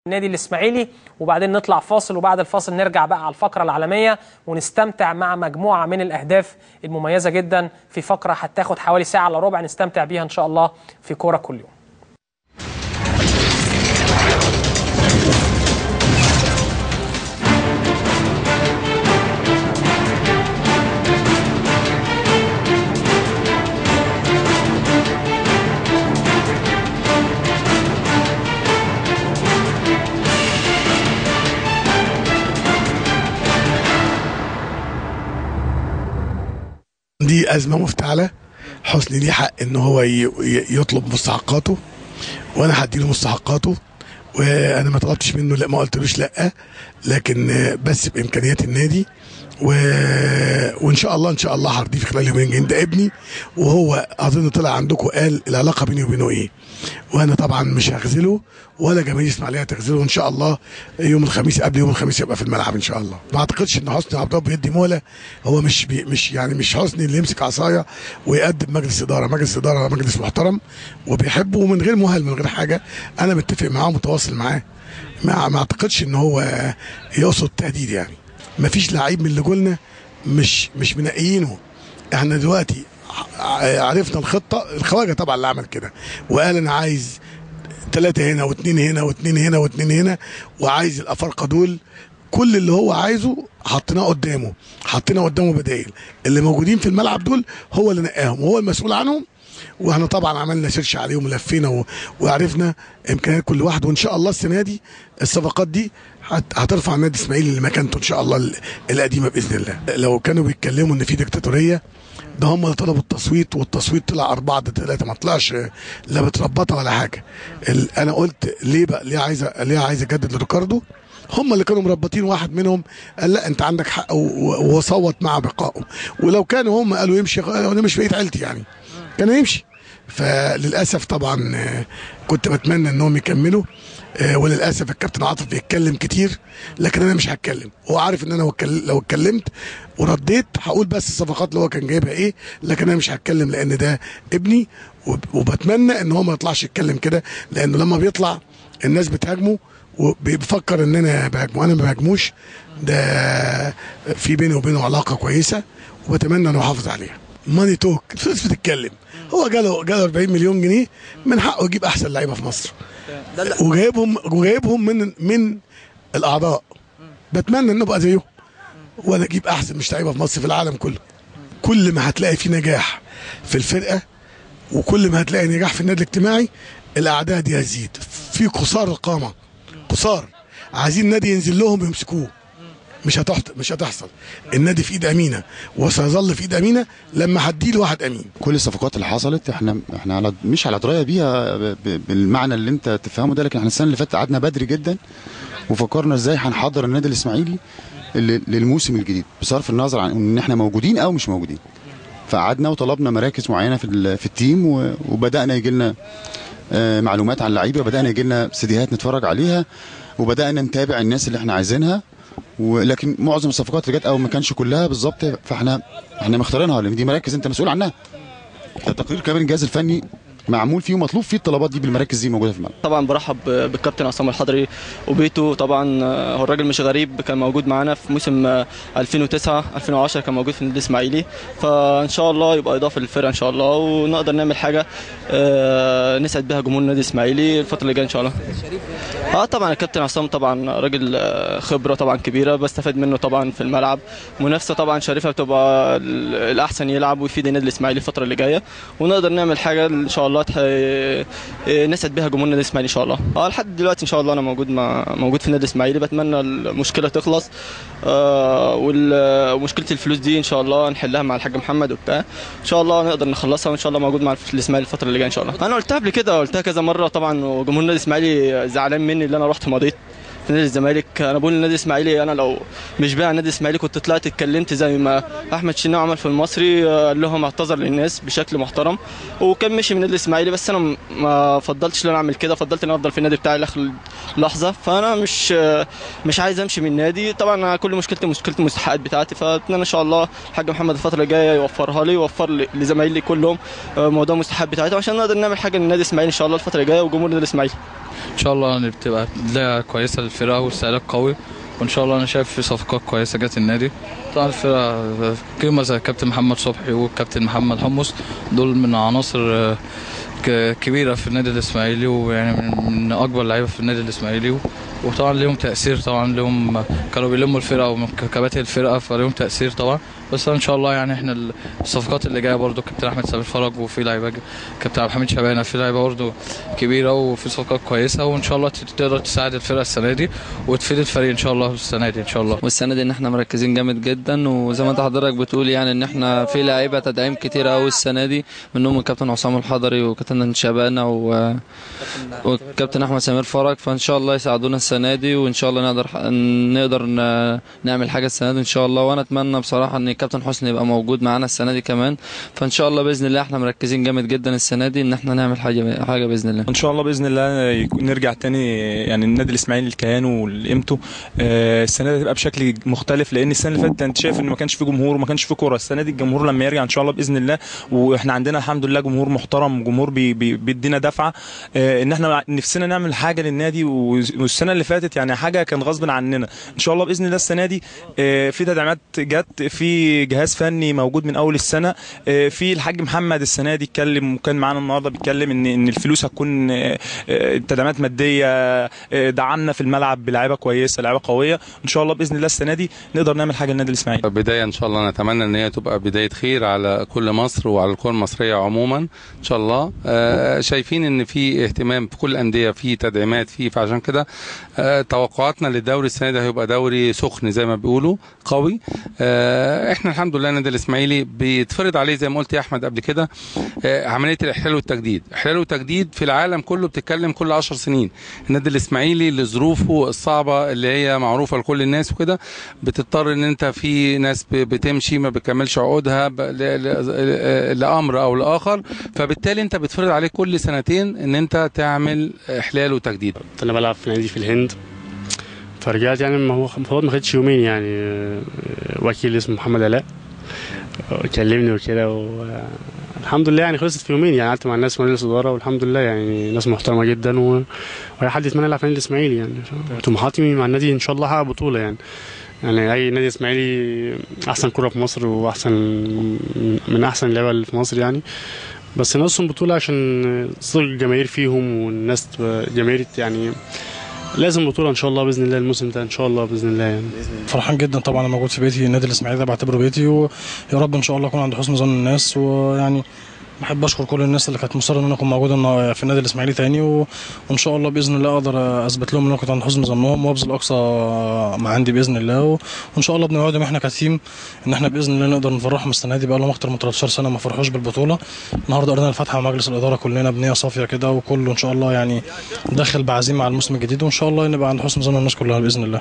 النادي الإسماعيلي، وبعدين نطلع فاصل، وبعد الفاصل نرجع بقى على الفقرة العالمية ونستمتع مع مجموعة من الأهداف المميزة جدا في فقرة هتاخد حوالي ساعة إلا ربع نستمتع بيها إن شاء الله في كورة كل يوم. دي أزمة مفتعلة. حسني ليه حق إن هو يطلب مستحقاته، وأنا هديله مستحقاته، وأنا ما طلبتش منه، لا ما قلتلوش لا، لكن بس بإمكانيات النادي، وإن شاء الله إن شاء الله هرضيه في خلال يومين جايين. ده ابني، وهو أظن طلع عندكم قال العلاقة بيني وبينه إيه، وأنا طبعا مش هخذله ولا جماهير الإسماعيلية هتخذله، وإن شاء الله يوم الخميس قبل يوم الخميس يبقى في الملعب إن شاء الله. ما أعتقدش إن حسني عبد الرب بيدي مهلة، هو مش يعني مش حسني اللي يمسك عصاية ويقدم مجلس إدارة. مجلس إدارة مجلس محترم وبيحبه، ومن غير مهل من غير حاجة، أنا متفق معاه ومتواصل معاه، ما أعتقدش إن هو يقصد تهديد. يعني ما فيش لعيب من اللي قلنا مش منقيينه. احنا دلوقتي عرفنا الخطة، الخواجه طبعا اللي عمل كده وقال انا عايز 3 هنا و2 هنا و2 هنا و2 هنا، وعايز الافارقة دول، كل اللي هو عايزه حطيناه قدامه، حطينا قدامه بدائل. اللي موجودين في الملعب دول هو اللي نقاهم وهو المسؤول عنهم، واحنا طبعا عملنا search عليهم ولفينا وعرفنا امكانيات كل واحد، وان شاء الله السنة دي الصفقات دي هترفع النادي الاسماعيلي لمكانته ان شاء الله القديمة باذن الله. لو كانوا بيتكلموا ان في ديكتاتوريه، ده هم اللي طلبوا التصويت، والتصويت طلع 4-3، ما طلعش لا بتربطه ولا حاجة. انا قلت ليه بقى، ليه عايز اجدد لريكاردو؟ هم اللي كانوا مربطين، واحد منهم قال لا انت عندك حق وصوت مع بقائه، ولو كانوا هم قالوا يمشي، انا مش بقيت عيلتي يعني كان يمشي. فللاسف طبعا كنت بتمنى انهم يكملوا، وللاسف الكابتن عاطف بيتكلم كتير، لكن انا مش هتكلم. هو عارف ان انا لو اتكلمت ورديت هقول بس الصفقات اللي هو كان جايبها ايه، لكن انا مش هتكلم لان ده ابني، وبتمنى ان هو ما يطلعش يتكلم كده، لانه لما بيطلع الناس بتهاجمه وبيفكر ان انا بهاجمه، انا ما بهاجموش، ده في بيني وبينه علاقة كويسة وبتمنى انه يحافظ عليها. ماني توك، الفلوس بتتكلم. هو جاله 40 مليون جنيه، من حقه يجيب احسن لعيبة في مصر، وجايبهم من الاعضاء. بتمنى انه ابقى زيهم وانا اجيب احسن مش لعيبة في مصر، في العالم كله. كل ما هتلاقي في نجاح في الفرقة، وكل ما هتلاقي نجاح في النادي الاجتماعي، الاعداء دي هتزيد. في قصار القامة، قصار عايزين نادي ينزل لهم يمسكوه، مش هتحصل. النادي في ايد امينه وسيظل في ايد امينه لما هديه لواحد امين. كل الصفقات اللي حصلت احنا على مش على دراية بيها بالمعنى اللي انت تفهمه ده، لكن احنا السنة اللي فاتت قعدنا بدري جدا وفكرنا ازاي هنحضر النادي الاسماعيلي للموسم الجديد، بصرف النظر عن ان احنا موجودين او مش موجودين. فقعدنا وطلبنا مراكز معينة في ال team، وبدانا يجي لنا معلومات عن اللعيبة، وبدانا يجي لنا سيديهات نتفرج عليها، وبدانا نتابع الناس اللي احنا عايزينها. ولكن معظم الصفقات اللي جت او ما كانش كلها بالظبط، فاحنا مختارينها لان دي مراكز انت مسؤول عنها. التقرير كمان الجهاز الفني معمول فيه ومطلوب فيه الطلبات دي بالمراكز دي موجودة في الملعب. طبعا برحب بالكابتن عصام الحضري وبيته، طبعا هو الراجل مش غريب، كان موجود معانا في موسم 2009 2010 كان موجود في النادي الاسماعيلي، فان شاء الله يبقى اضافه للفرقة ان شاء الله، ونقدر نعمل حاجة نسعد بها جمهور النادي الاسماعيلي الفترة اللي جاية ان شاء الله. طبعا الكابتن عصام طبعا راجل خبره طبعا كبيرة، بستفاد منه طبعا في الملعب، منافسه طبعا شريفه بتبقى الاحسن يلعب ويفيد النادي الاسماعيلي الفترة اللي جاية، ونقدر نعمل حاجة ان شاء الله نسعد بها جمهور النادي الاسماعيلي ان شاء الله. لحد دلوقتي ان شاء الله انا موجود في النادي الاسماعيلي، بتمنى المشكلة تخلص، ومشكلة الفلوس دي ان شاء الله نحلها مع الحاج محمد وبتاع، ان شاء الله نقدر نخلصها، وان شاء الله موجود مع الاسماعيلي الفترة اللي جاية ان شاء الله. انا قلتها قبل كده، قلتها كذا مرة طبعا، وجمهور النادي الاسماعيلي زعلان مني اللي انا رحت مضيت في نادي الزمالك. انا بقول للنادي الاسماعيلي انا لو مش بايع النادي الاسماعيلي كنت طلعت اتكلمت زي ما احمد شناوي عمل في المصري، قال لهم اعتذر للناس بشكل محترم وكان مشي من النادي الاسماعيلي، بس انا ما فضلتش ان انا اعمل كده، فضلت ان انا افضل في النادي بتاعي لاخر لحظة. فانا مش عايز امشي من النادي، طبعا انا كل مشكلتي مشكلة المستحقات بتاعتي، فاتمنى ان شاء الله الحاج محمد الفترة الجاية يوفرها لي ويوفر لزمايلي كلهم موضوع المستحقات بتاعتهم عشان نقدر نعمل حاجة للنادي الاسماعيلي ان شاء الله الفترة الجاية وجمهور النادي الاسماعيلي. ان شاء الله يعني بتبقى بداية كويسة للفرقة واستعداد قوي، وان شاء الله انا شايف في صفقات كويسة جت النادي. طبعا الفرقة قيمة زي الكابتن محمد صبحي والكابتن محمد حمص، دول من عناصر كبيرة في النادي الاسماعيلي، ويعني من اكبر لعيبة في النادي الاسماعيلي، وطبعا ليهم تاثير، طبعا لهم كانوا بيلموا الفرقة ومن كباتن الفرقة، فليهم تاثير طبعا. بس ان شاء الله يعني احنا الصفقات اللي جاية برضو كابتن احمد سامي فرج، وفي لعيبة كابتن عبد الحميد شبانه، في لعيبة برضو كبيرة وفي صفقات كويسة، وان شاء الله تقدر تساعد الفرقة السنة دي وتفيد الفريق ان شاء الله السنة دي ان شاء الله. والسنة دي ان احنا مركزين جامد جدا، وزي ما انت حضرتك بتقول يعني ان احنا في لعيبة تدعيم كتير قوي السنة دي، منهم الكابتن عصام الحضري وكابتن شبانه وكابتن احمد سمير فرج، فان شاء الله يساعدونا السنة دي، وان شاء الله نقدر نعمل حاجة السنة دي ان شاء الله. وانا اتمنى بصراحة ان الكابتن حسني يبقى موجود معانا السنة دي كمان، فان شاء الله باذن الله احنا مركزين جامد جدا السنة دي ان احنا نعمل حاجة باذن الله. ان شاء الله باذن الله نرجع تاني يعني النادي الاسماعيلي لكيانه ولقيمته. السنة دي هتبقى بشكل مختلف، لان السنة اللي فاتت انت شايف ان ما كانش في جمهور وما كانش في كورة. السنة دي الجمهور لما يرجع ان شاء الله باذن الله، واحنا عندنا الحمد لله جمهور محترم، جمهور بيدينا دفعه ان احنا نفسنا نعمل حاجة للنادي. والسنة اللي فاتت يعني حاجة كان غصب عننا. ان شاء الله باذن الله السنة دي في تدعيمات جت، في جهاز فني موجود من اول السنة، في الحاج محمد السنة دي اتكلم وكان معانا النهارده بيتكلم ان الفلوس هتكون تدعيمات مادية، دعمنا في الملعب بلعيبه كويسة، لعيبة قوية. ان شاء الله باذن الله السنة دي نقدر نعمل حاجة للنادي الاسماعيلي. بداية ان شاء الله نتمنى ان هي تبقى بداية خير على كل مصر وعلى الكره المصرية عموما ان شاء الله. شايفين ان في اهتمام في كل الاندية، في تدعيمات، في فعشان كده توقعاتنا للدوري السنة دي هيبقى دوري سخن زي ما بيقولوا، قوي. احنا الحمد لله النادي الاسماعيلي بيتفرض عليه زي ما قلت يا احمد قبل كده عملية الاحلال والتجديد. احلال وتجديد في العالم كله بتتكلم كل 10 سنين. النادي الاسماعيلي لظروفه الصعبة اللي هي معروفة لكل الناس وكده، بتضطر ان انت في ناس بتمشي ما بتكملش عقودها لامر او لاخر، فبالتالي انت بتفرض عليك كل سنتين ان انت تعمل احلال وتجديد. انا بلعب في نادي في الهند، فرجعت يعني ما هو المفروض ما خدش يومين يعني، وكيل اسمه محمد علاء كلمني وكده، والحمد لله يعني خلصت في يومين يعني. قعدت مع الناس مجلس الادارة والحمد لله يعني ناس محترمه جدا، واي حد يتمنى يلعب في النادي الاسماعيلي يعني. طموحاتي مع النادي ان شاء الله احقق بطوله يعني. يعني اي نادي اسماعيلي احسن كره في مصر واحسن من احسن اللعيبة اللي في مصر يعني، بس ناقصهم بطوله عشان صدق الجماهير فيهم والناس جماهير يعني. لازم بطوله ان شاء الله باذن الله الموسم ده ان شاء الله باذن الله يعني. فرحان جدا طبعا انا موجود في بيتي، النادي الاسماعيلي ده بعتبره بيتي، ويا رب ان شاء الله اكون عند حسن ظن الناس. ويعني بحب اشكر كل الناس اللي كانت مصرة ان انا اكون موجود في النادي الاسماعيلي تاني، وان شاء الله باذن الله اقدر اثبت لهم ان انا كنت عند حسن ظنهم وابذل اقصى ما عندي باذن الله. وان شاء الله بنوعدهم احنا كتيم ان احنا باذن الله نقدر نفرحهم السنة دي. بقى لهم اكتر من 13 سنة ما فرحوش بالبطولة. النهارده قرينا الفاتحة مع مجلس الادارة كلنا بنيه صافية كده، وكله ان شاء الله يعني داخل بعزيمة على الموسم الجديد، وان شاء الله نبقى عند حسن ظن الناس كلها باذن الله.